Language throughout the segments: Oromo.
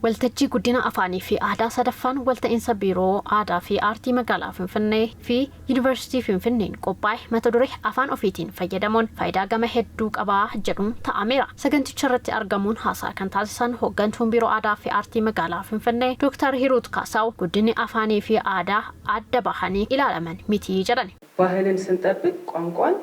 Waltajjii guddina afaanii fi aadaa sadaffaan walta'iinsa Biiroo Aadaa fi Aartii Magaalaa Finfinnee fi Yuunivarsiitii Finfinneen qophaa'e mata duree "Afaan ofiitiin fayyadamuun faayidaa gama hedduu qabaa" jedhuun ta'ameera. Saganticha irratti argamuun haasaa kan taasisan hooggantuun Biiroo Aadaa fi Aartii Magaalaa Finfinnee Dooktar Hiruut Kaasaw, guddinni afaanii fi aadaa adda bahanii ilaalaman miti jedhan. ባህልን ስንጠብቅ ቋንቋን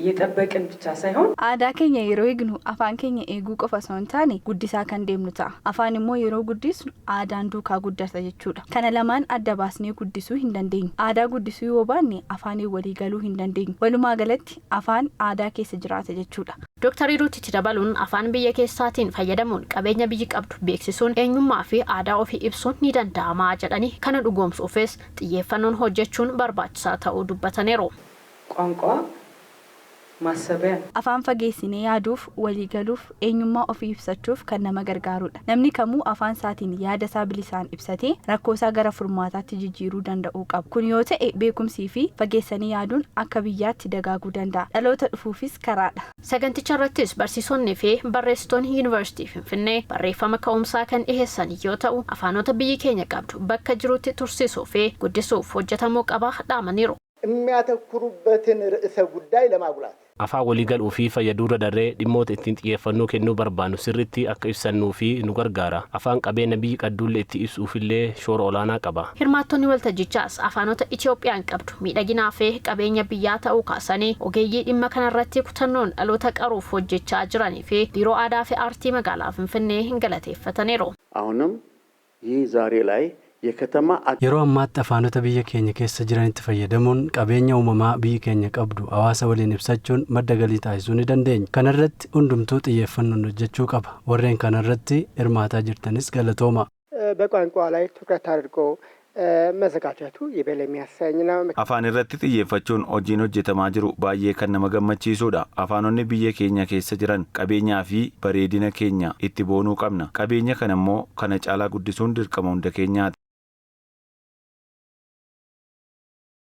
እየጠበቅን ብቻ ሳይሆን Aadaa keenya yeroo eegnu afaan keenya eeguu qofa osoo hin taane guddisaa kan deemnu ta'a. Afaan immoo yeroo guddisnu aadaan duukaa guddata jechuudha. Kana lamaan adda baasnee guddisuu hin dandeenyu. Aadaa guddisuu yoo baanne afaaniin walii galuu hin dandeenyu. Walumaa galatti afaan aadaa keessa jiraata jechuudha. Dooktar Hiruut itti dabaluun, afaan biyya keessaatiin fayyadamuun qabeenya biyyi qabdu beeksisuun, eenyummaa fi aadaa ofii ibsuun ni danda'ama jedhanii, kana dhugoomsuufis xiyyeeffannoon hojjechuun barbaachisaa ta'uu dubbataniiru. ቋንቋ ማሰቢያ ነው። Afaan fageessinee yaaduuf, walii galuuf, eenyummaa ofii ibsachuuf kan nama gargaarudha. Namni kamuu afaan isaatiin yaada isaa bilisaan ibsatee rakkoo isaa gara furmaataatti jijjiiruu danda'uu qaba. Kun yoo ta'e beekumsii fi fageessanii yaaduun akka biyyaatti dagaaguu danda'a. Dhaloota dhufuufis karaadha. Saganticha irrattis barsiisonni fi barreessitoonni Yuunivarsiitii Finfinnee barreeffama ka'umsaa kan dhiheessan yoo ta'u, afaanota biyyi keenya qabdu bakka jirutti tursiisuu fi guddisuuf hojjetamuu qaba dhaamaniiru. የሚያተኩሩበትን ርዕሰ ጉዳይ ለማጉላት Afaan walii galuu fi fayyaduurra darree dhimmoota ittiin xiyyeeffannoo kennuu barbaannu sirriitti akka ibsannuu fi nu gargaara. Afaan qabeenya biyyi qabdullee itti ibsuufillee shoora olaanaa qaba. Hirmaattonni waltajjichaas afaanota Itoophiyaan qabdu miidhaginaa fi qabeenya biyyaa ta'uu kaasanii, ogeeyyii dhimma kanarratti kutannoon dhaloota qaruuf hojjechaa jiranii fi Biiroo Aadaa fi Aartii Magaalaa Finfinnee galateeffataniiru. አሁንም ይህ ዛሬ ላይ የከተማ Yeroo ammaatti afaanota biyya keenya keessa jiranitti fayyadamuun qabeenya uumamaa biyyi keenya qabdu hawaasa waliin ibsachuun madda galii taasisuu ni dandeenya. Kana irratti hundumtuu xiyyeeffannoon hojjechuu qaba. Warreen kana irratti hirmaataa jirtanis galatooma. በቋንቋ ላይ ትኩረት አድርጎ መዘጋጀቱ ይበል የሚያሰኝ ነው። Afaan irratti xiyyeeffachuun hojiin hojjetamaa jiru baay'ee kan nama gammachiisudha. Afaanonni biyya keenya keessa jiran qabeenyaa fi bareedina keenya itti boonuu qabna. Qabeenya kana immoo kana caalaa guddisuun dirqama hunda keenyaati.